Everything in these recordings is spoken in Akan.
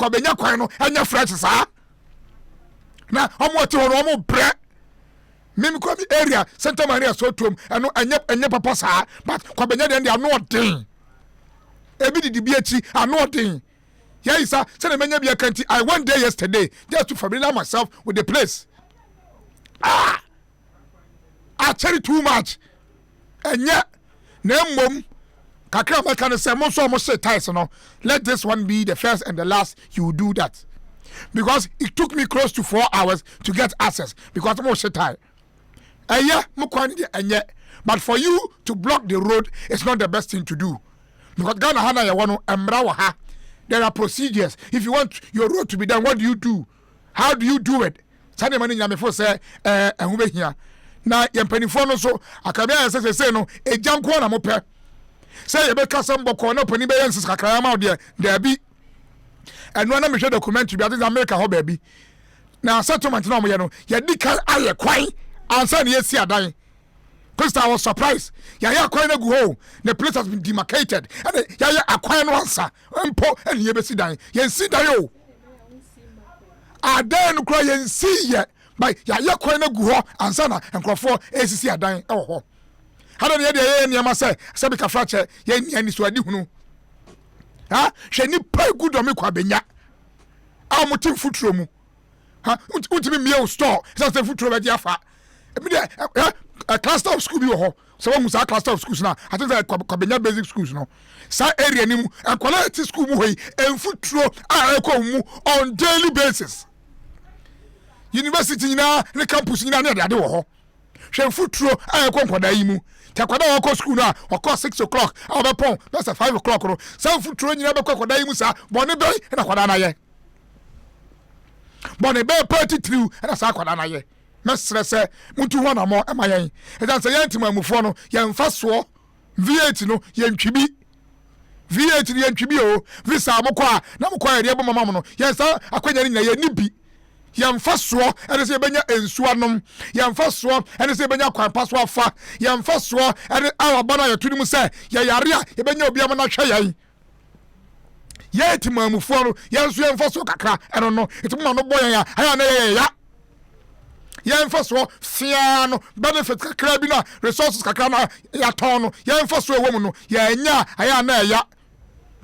Kwabenya kwan no ɛnyɛ fresh saa na ɔmo ɛte hɔ no, ɔmo brɛ. Mímu kɔ mi area, Santa Maria Sowutuom, ɛno ɛnyɛ papa saa, but Kwabenya deɛ ano ɔden, ebi didi bi akyi, ano ɔden. Yɛyi sa sɛdeɛ mɛnya bi aka nti I went there yesterday just to familiar myself with the place. Ah, akyɛre too much, ɛnyɛ. Na mmom kakra mɛka no sɛ mo nso a mo hyɛ tiles no, let this one be the first and the last you do that, because it took me close to 4 hours to get access because mo hyɛ tile. Ɛyɛ mo kwan deɛ ɛnyɛ, but for you to block the road is not the best thing to do, because Ghana ha na yɛwɔ no, mmara wɔ ha. There are procedures. If you want your road to be done, what do you do? How do you do it? Saa nneɛma no nyinaa mefo sɛ ɛho bɛhia na yɛn mpanimfoɔ no nso akabi ayɛ sɛ sɛsɛ no egya nko na mopɛ sɛ yɛbɛka sɛ mbɔkɔ na panin bɛyɛ nsesa kakra ama wo deɛ. Daabi, ɛnoa na mehwɛ documentary bi ate sɛ America hɔ baabi na settlement na ɔmoyɛ no, yɛdi kan ayɛ kwan ansa na yɛsi adan. Krista, I was surprised. Yɛayɛ akwan no agu hɔ, the place has been demarcated, ɛna yɛayɛ akwan no ansa mpo ɛne yɛbɛsi dan. Yɛnsi dan o, adan no kora yɛnsi yɛ, but yɛayɛ kwan no agu hɔ ansa na nkurɔfoɔ ɛsisi adan ɛwɔ hɔ. Hada ne yɛde yɛyɛ nneɛma sɛ sɛbi kafra kyɛ yɛnni anisoade hunu ha. Hwɛ nipa egu Dome Kwabenya a wɔn te mfuturo mu ha, ntumi mmie o store ɛsɛ sɛ mfuturo bɛgye afa. Ebi deɛ ɛ ɛ cluster of school bi wɔ hɔ sɛ wɔn mu saa cluster of schools na ati sɛ Kwabenya basic schools no, saa area ni mu nkwadaa ti school mu hɔ yi, mfuturo a ɛkɔ mu on daily basis. University nyinaa ne campus nyinaa ne yɛde ade wɔ hɔ. Hwɛ mfuturo a ɛkɔ nkwadaa yi mu. Tí akwadaa a wɔkɔ school no a ɔkɔ 6 o'clock a ɔbɛpɔn bɛsɛ 5 o'clock no, saa mfuturo nyinaa bɛkɔ akwadaa yi mu. Saa bɔnne bɛn ɛna akwadaa no ayɛ? Bɔnne bɛn paa titiriw ɛna saa akwadaa no ayɛ? Mɛsrɛ sɛ muntu ho anamɔ ɛma yɛn, ɛsan sɛ yɛn ntimamufoɔ no yɛnfa soɔ. V8 no yɛntwi bi, V8 no yɛntwi bi o. Visa a mokɔ a na mokɔ a yɛde ɛbɔ mama mo no, yɛn sa akɔnya no nyinaa yɛnni bi. Yɛmfa soɔ ɛne sɛ yɛbɛnya nsuo anom, yɛmfa soɔ ɛne sɛ yɛbɛnya kwan pa so afa, yɛmfa soɔ ɛne awaba no a yɛto no mu sɛ yɛyare a yɛbɛnya obi ama no ahwɛ yɛn. Yɛn timamufoɔ no, yɛn nso yɛmfa soɔ kakra ɛno no nti moma no bɔ yɛn a ɛyɛ na yɛyɛ ya. Yɛmfa soɔ fia no, benefit kakra bi no a resources kakra no a yɛatɔn no, yɛmfa soɔ ɛwɔ mu no yɛnya a ɛyɛ a na ɛya.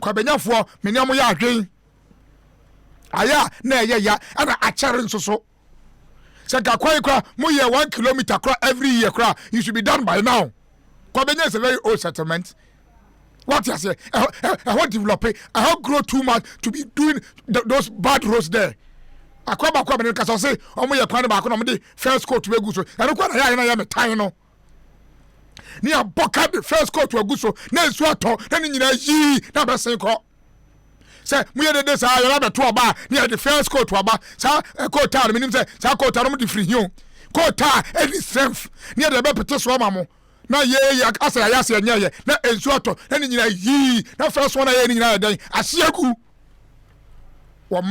Kwabenyafoɔ mene ɔmo yɛ adwen ayɛ a na ɛyɛ ya, ɛna akyɛre nso so sɛ nka kwan kora moyɛ 1 kilometre kora every year kora, you should be done by now. Kwabenya is a very old settlement. What you say, ɛhɔ develop, ɛhɔ grow too much to be doing those bad roads there. Akɔ baako a mene kasa ɔse ɔmo yɛ kwan no baako na ɔmo de first coat bɛgu so. Ɛno kora na yɛ ayɛ na yɛ me tan no ne abɔ ka de first coat agu so na nsuo atɔ na ne nyinaa yii na abɛsen kɔ. Sɛ moyɛ dede saa yɛrɛ abɛto ɔba a ne yɛde first coat aba saa coat a no menim sɛ saa coat a no mode firi hi o, coat a ɛni strength ne yɛde ɛbɛpete so ama mo na yɛyɛ asɛ yɛayɛ asɛ ɛnyɛ yɛ na nsuo atɔ na ne nyinaa yii na first one a yɛyɛ ne nyinaa yɛ dɛn ahye agu wɔn.